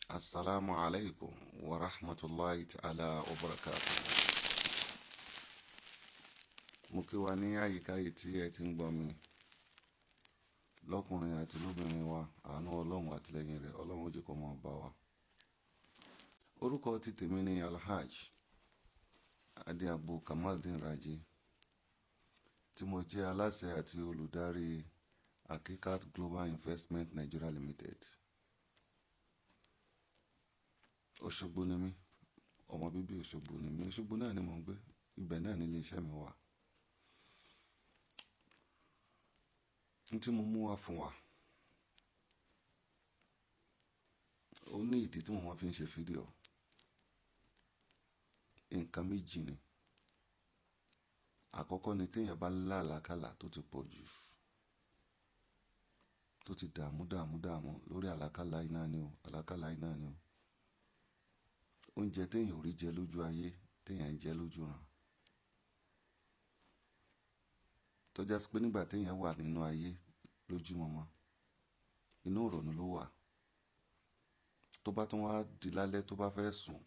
Assalamu alaikum wa rahmatulahi ta'ala wa barakatuh. Mo kí wa ní àyíká yìí tí ẹ ti ń gbọ́ mi. Lọ́kùnrin àti lóbìnrin wa, àánú Ọlọ́run àtìlẹ́yìn rẹ̀, Ọlọ́run ó jẹ́ kó máa bá wa. Orúkọ ti tèmi ni Alhaj Adeagbo Kamaldeen Raji, tí mo jẹ́ aláṣẹ àti olùdarí Hakikat Global Investment Nigeria Limited. Òṣogbo ni mí, ọmọ bíbí Òṣogbo ni mí, Òṣogbo náà ni mò ń gbé, ibẹ̀ náà ni ilé iṣẹ́ mi wà. N tí mo mú wá fún wa, ó ní ìdí tí mo máa fi ń ṣe fídíò. Nǹkan méjì ni. Àkọ́kọ́ ni tí èèyàn bá lá àlákálà tó ti pọ̀ jù, tó ti dààmú dààmú dààmú lórí àlákálà iná ni o, àlákálà iná ni o. Oúnjẹ tí èèyàn ò rí jẹ lójú ayé, tí èèyàn ń jẹ lójú ran. Tó jásí pé nígbà tí èèyàn wà nínú ayé lójúmọmọ, inú ìrònú ló wà. Tó bá tún wá di lálẹ́ tó bá fẹ́ sùn,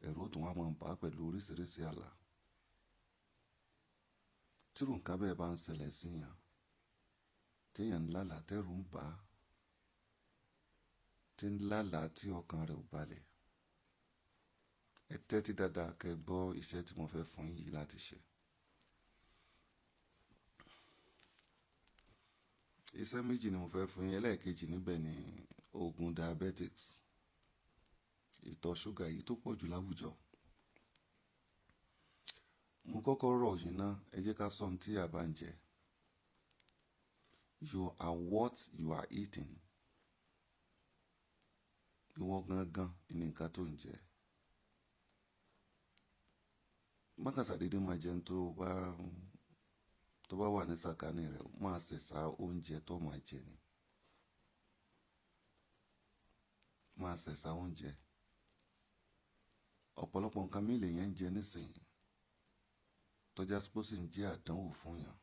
ẹ̀rù ó tún wá máa bà á pẹ̀lú oríṣiríṣi àlá. Tírú nǹkan bẹ́ẹ̀ bá ń ṣẹlẹ̀ sí èèyàn, tí èèyàn ń lálàá tẹ́rù ń bà á, tí ń lálàá tí ọkàn rẹ̀ ò balẹ̀. Ẹ tẹ́tí dáadáa kẹ́ gbọ́ iṣẹ́ tí mo fẹ́ fún yín yìí láti ṣe. Iṣẹ́ méjì ni mo fẹ́ fún yín. Ẹlẹ́ẹ̀kejì níbẹ̀ ni oògùn diabetics, ìtọ̀ ṣúgà yìí tó pọ̀ jù láwùjọ. Mo kọ́kọ́ rọ̀ yín ná, ẹ jẹ́ ká sọ ohun tí a bá ń jẹ. You are what you are eating. Ìwọ gangan ni nǹkan tó ń jẹ. Má kàn ṣàdédé máa jẹun tó bá wà ní sàkání rẹ̀, máa ṣẹ̀ṣà oúnjẹ tó máa jẹ ni. Máa ṣẹ̀ṣà oúnjẹ. Ọ̀pọ̀lọpọ̀ nǹkan mí lè yẹn ń jẹ nísìnyí tó jásí pé ó sì ń jẹ́ àdánwò fún èèyàn.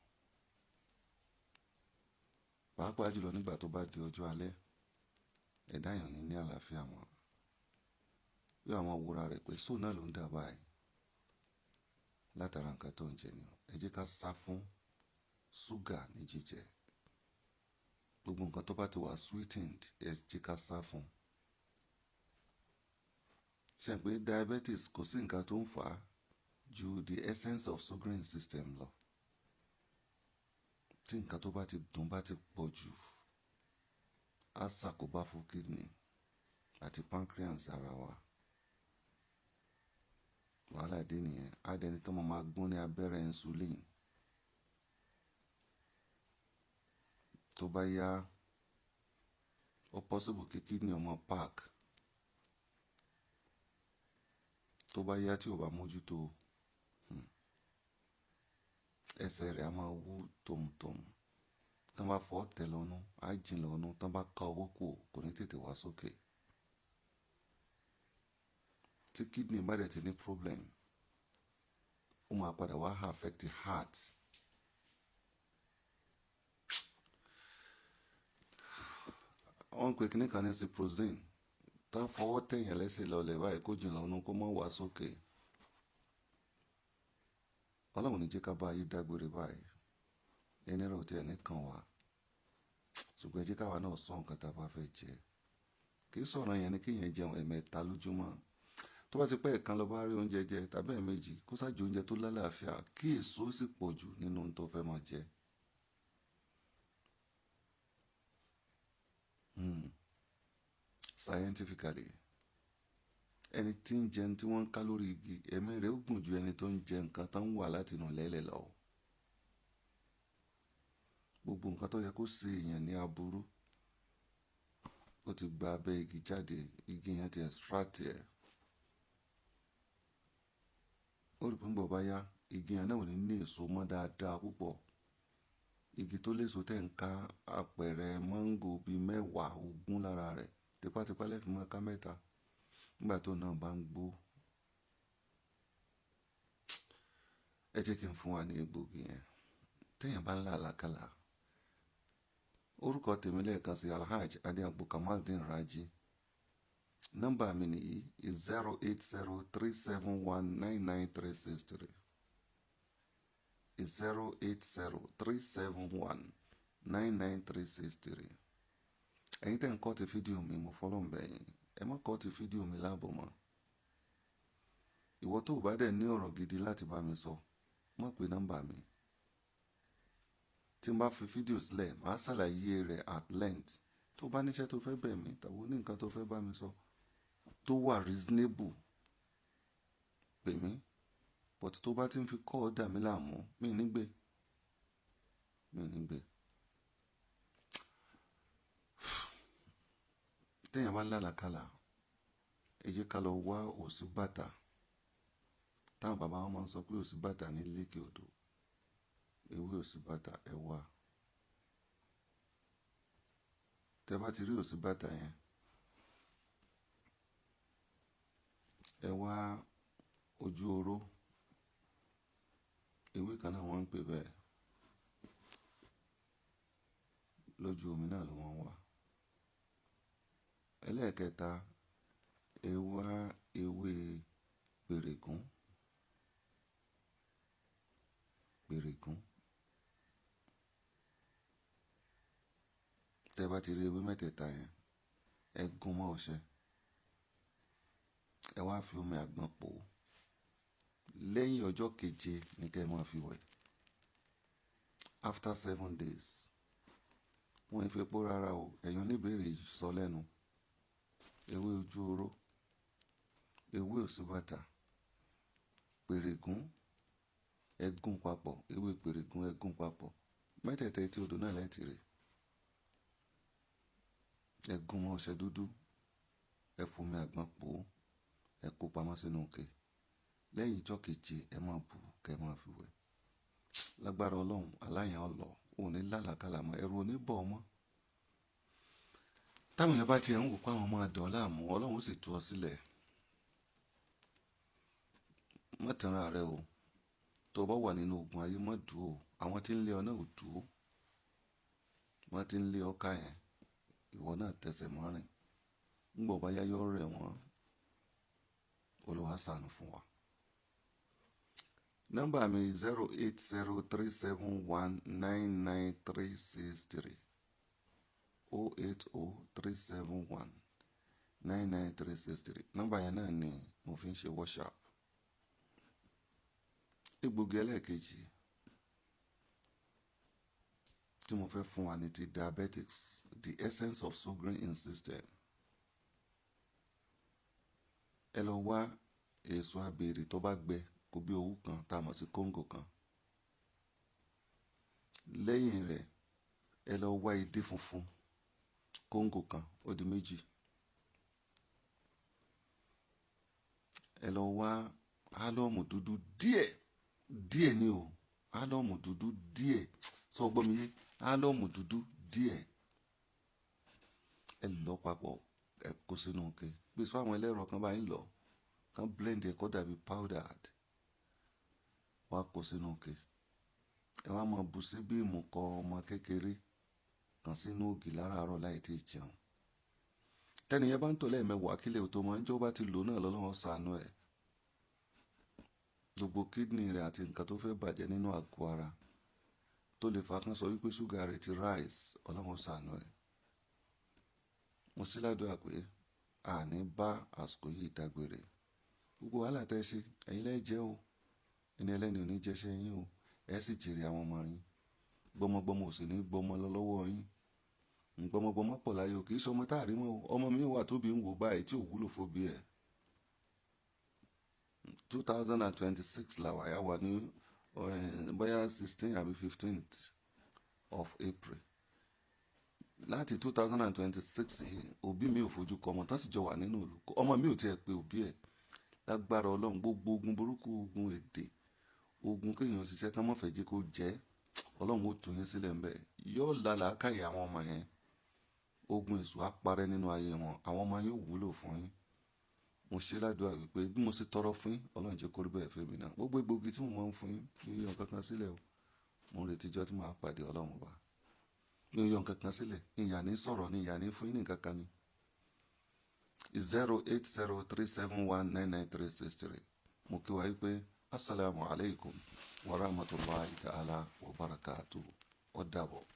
Pàápàá jùlọ nígbà tó bá di ọjọ́ alẹ́, ẹ̀dá èèyàn ní ní àlàáfíà mọ́. Yóò máa wúra rẹ̀ pé sóò náà ló ń dà báyìí látara nǹkan tó ń jẹ ni. Ẹ jẹ́ ká sá fún ṣúgà ní jíjẹ. Gbogbo nǹkan tó bá ti wà sweetened, ẹ jẹ́ ká sá fún. Ṣé ẹ pé diabetes kò sí nǹkan tó ń fà á ju the essence of sugaring system lọ. Tí nǹkan tó bá ti dùn bá ti pọ̀ jù, á ṣàkóbá fún kidney àti pancreas ara wa. Wàhálà dé nìyẹn. Á dẹni tó máa gún ní abẹ́rẹ́ insulin. Tó bá yá, ó possible kí kidney ọmọ park. Tó bá yá tí ò bá mójútó, ẹsẹ̀ rẹ̀ á máa wú tòmùtòmù. Tí wọ́n bá fọ́ tẹ̀ lọ́nú, á jìn lọ́nú. Tí wọ́n bá ka ọwọ́ kù, kò ní tètè wá sókè. Tí kidney bá dẹ̀ ti ní problem, ó máa padà wá affect the heart. Wọ́n ń pe kíní kan ní ciprozine. Tí wọ́n fọwọ́ tẹ̀yàn lẹ́sẹ̀ lọlẹ̀ báyìí kó jìn lọ́nú kó má wá sókè. Ọlọ́run ní jẹ́ ká bá ayé dágbére báyìí. Ẹni rẹ̀ ò tí ẹ̀ ní kan wá. Ṣùgbọ́n ẹ jẹ́ ká wa náà sọ nǹkan tí a bá fẹ́ jẹ. Kì í sọ̀rọ̀ yẹn ni kí èèyàn jẹun ẹ̀ẹ̀mẹta lójúmọ́. Tó bá ti pẹ́ ẹ̀kan lọ bá rí oúnjẹ jẹ tàbí ẹ̀ẹ̀mejì, kó sá jẹ oúnjẹ tó lálàáfíà kí èso sì pọ̀ jù nínú ohun tó fẹ́ máa jẹ. Scientifically, ẹni tí ń jẹun tí wọ́n ń ká lórí igi, ẹ̀mí rẹ̀ ó gùn ju ẹni tó ń jẹ nǹkan tó ń wà láti inú lẹ́lẹ̀ lọ. Gbogbo nǹkan tó yẹ kó ṣe èèyàn ní aburú, ó ti gba abẹ́ igi jáde, igi yẹn ti extract ẹ̀. Ó rí pé nígbà bá yá, igi yẹn náà ò ní ní èso mọ́ dáadáa púpọ̀. Igi tó léso tẹ̀ ń ká apẹ̀rẹ̀ máńgò bí mẹ́wàá ogún lára rẹ̀, tipátipá lẹ́fì máa ká mẹ́ta. Nígbà tó náà bá ń gbó. Ẹ jẹ́ kí n fún wa ní egbògi yẹn. Tí èèyàn bá ń lá àlákálà. Orúkọ tèmi lẹ́ẹ̀kan sí Alhaj Adeagbo Kamaldeen Raji. Nọ́mbà mi nìyí: 08037199363, 08037199363. Ẹ̀yin tẹ́ ń cut fídíò mi, mo fọlọ́run bẹ̀ yín, ẹ má cut fídíò mi láàbò mọ́. Ìwọ tó o bá dẹ̀ ní ọ̀rọ̀ gidi láti bá mi sọ, má pe nọ́mbà mi. Tí n bá fi fídíò sílẹ̀, màá ṣàlàyé rẹ̀ at length. Tó bá níṣẹ́ tó fẹ́ bẹ̀ mí tàbí ó ní nǹkan tó fẹ́ bá mi sọ tó wà reasonable, pè mí. But tó bá ti ń fi call dà mí láàmú, mi ní gbé, mi ní gbé. Téèyàn bá ń lálàkàlà, ẹ jẹ́ ká lọ wá òsínbàtà táwọn bàbá wọn máa ń sọ pé òsínbàtà ní lékè odò. Ewé òsínbàtà, ẹ wá. Tẹ́ bá ti rí òsínbàtà yẹn, ẹ wá ojú oró. Ewé kan náà wọ́n ń pè bẹ́ẹ̀. Lójú omi náà ló máa ń wà. Ẹlẹ́ẹ̀kẹta, ẹ wá ewé pèrègún. Pèrègún. Tẹ́ bá ti rí ewé mẹ́tẹ̀ẹ̀ta yẹn, ẹ gún mọ́ ọṣẹ. Ẹ wá fi omi àgbọn pò ó. Lẹ́yìn ọjọ́ keje ní kí ẹ máa fi wẹ̀. After 7 days. Wọ́n fi epo rárá o, ẹ̀yin oníbèrè sọ lẹ́nu. Ewé ojú oró, ewé òsínbàtà, pèrègún, ẹ gún papọ̀, ewé pèrègún ẹ gún papọ̀. Mẹ́tẹ̀ẹ̀ta etí odò náà lẹ́ẹ̀tì rí. Ẹ gún mọ́ ọṣẹ dúdú, ẹ fomi àgbọn pò ó, ẹ kó pamọ́ sínú ike. Lẹ́yìn ọjọ́ keje, ẹ máa bù kí ẹ máa fi wẹ̀. Lágbára Ọlọ́run, àlá yẹn ó lọ, ò ní lálàkàlà mọ́, ẹ̀rù ò ní bọ̀ ọ́ mọ́. Táwọn èèyàn bá ti ẹ̀ ń wò pé àwọn máa dọ̀ ọ́ láàmú, Ọlọ́run ó sì tú ọ sílẹ̀. Má tanra rẹ o. Tó o bá wà nínú ogun ayé, má dúró o. Àwọn tí ń lé ọ náà ò dúró. Wọ́n ti ń lé ọ ká yẹn, ìwọ náà tẹsẹ̀ mọ́rìn. Ńgbọ̀ bá yá yọ rẹ̀ wọ́n, Olúwa ṣàánú fún wa. Nọ́mbà mi: 08037199363, 08037199363. Nọ́mbà yẹn náà ni mo fi ń ṣe WhatsApp. Egbògi ẹlẹ́ẹ̀kejì tí mo fẹ́ fún wa ní ti diabetics, the essence of sugar in system. Ẹ lọ wá èso abèrè tó bá gbẹ kó bí owú kan tá a mọ̀ sí kóńgò kan. Lẹ́yìn rẹ̀, ẹ lọ wá edé funfun kóńgò kan, ó di méjì. Ẹ lọ wá álọ́ọ̀mù dúdú díẹ̀ díẹ̀ ni o, álọ́ọ̀mù dúdú díẹ̀. Sọ gbọ́ mi yé? Álọ́ọ̀mù dúdú díẹ̀. Ẹ lọ papọ̀, ẹ kó sínú ike. Gbé sọ àwọn ẹlẹ́rọ kan bá yín lọ, kan blend ẹ kó dàbí powdered. Wá kó sínú ike. Ẹ wá máa bu síbí ìmùkọ ọmọ kékeré kan sínú ògì láràárọ̀ láì tí ì jẹun. Tẹ́ni yẹn bá ń tọ̀ lẹ́ẹ̀mẹwàá kílẹ̀ tó máa ń jọ́ bá ti lò náà, lọ́lọ́run ṣàánú ẹ̀. Gbogbo kidney rẹ̀ àti nǹkan tó fẹ́ bàjẹ́ nínú àgọ́ ara tó lè fa kán sọ wípé ṣúgà rẹ̀ ti rise, Ọlọ́run ṣàánú ẹ̀. Mo sì ládùúrà pé àní bá àsìkò yìí dágbére. Gbogbo wàhálà tẹ́ ṣe, ẹ̀yin lẹ́ jẹ́ o. Ẹni ẹlẹ́ni ò ní jẹ́ṣẹ́ yín o. Ẹ sì jèrè àwọn ọmọ yín. Gbọmọgbọmọ ò sì ní gbọmọ lọ lọ́wọ́ yín. Gbọmọgbọmọ pọ̀ láyé o, kì í ṣe ọmọ tá a rí mọ́ o. Ọmọ mi wà tóbi ń wò báyìí tí ò wúlò fóbi ẹ̀. 2026 la wà, yà wà ní bóyá 16 àbí 15th of April. Láti 2026 yìí, òbí mi ò fojú kọ ọmọ tán sì jọ wà nínú ìlú. Ọmọ mi ò tiẹ̀ pé òbí ẹ̀. Lágbára Ọlọ́run, gbogbo ogun burúkú, ogun èdè, ogun kéèyàn ṣiṣẹ́ ká má fẹ́ jẹ́ kó jẹ́, Ọlọ́run ó tú yín sílẹ̀ ńbẹ̀. Yóò la làákàyè àwọn ọmọ yẹn. Ogun èṣù á parẹ́ nínú ayé wọn. Àwọn ọmọ yóò wúlò fún yín. Mo ṣe ládùúrà wípé bí mo ṣe tọrọ fún yín, Ọlọ́run jẹ́ kó rí bẹ́ẹ̀ fún mi náà. Gbogbo egbògi tí mo máa ń fún yín, mi ò yọ nǹkan kan sílẹ̀ o. Mo ń retí ijọ́ tí màá pàdé Ọlọ́run ọba. Mi ò yọ nǹkan kan sílẹ̀. Ìyà ní sọ̀rọ̀ ni, ìyà ní fún yín ní nǹkan kan ni. 08037199363. Mo kí wa pé asalaamu alaykum wa rahmatulahi ta'ala wa barakatuhu. Ó dàbọ̀.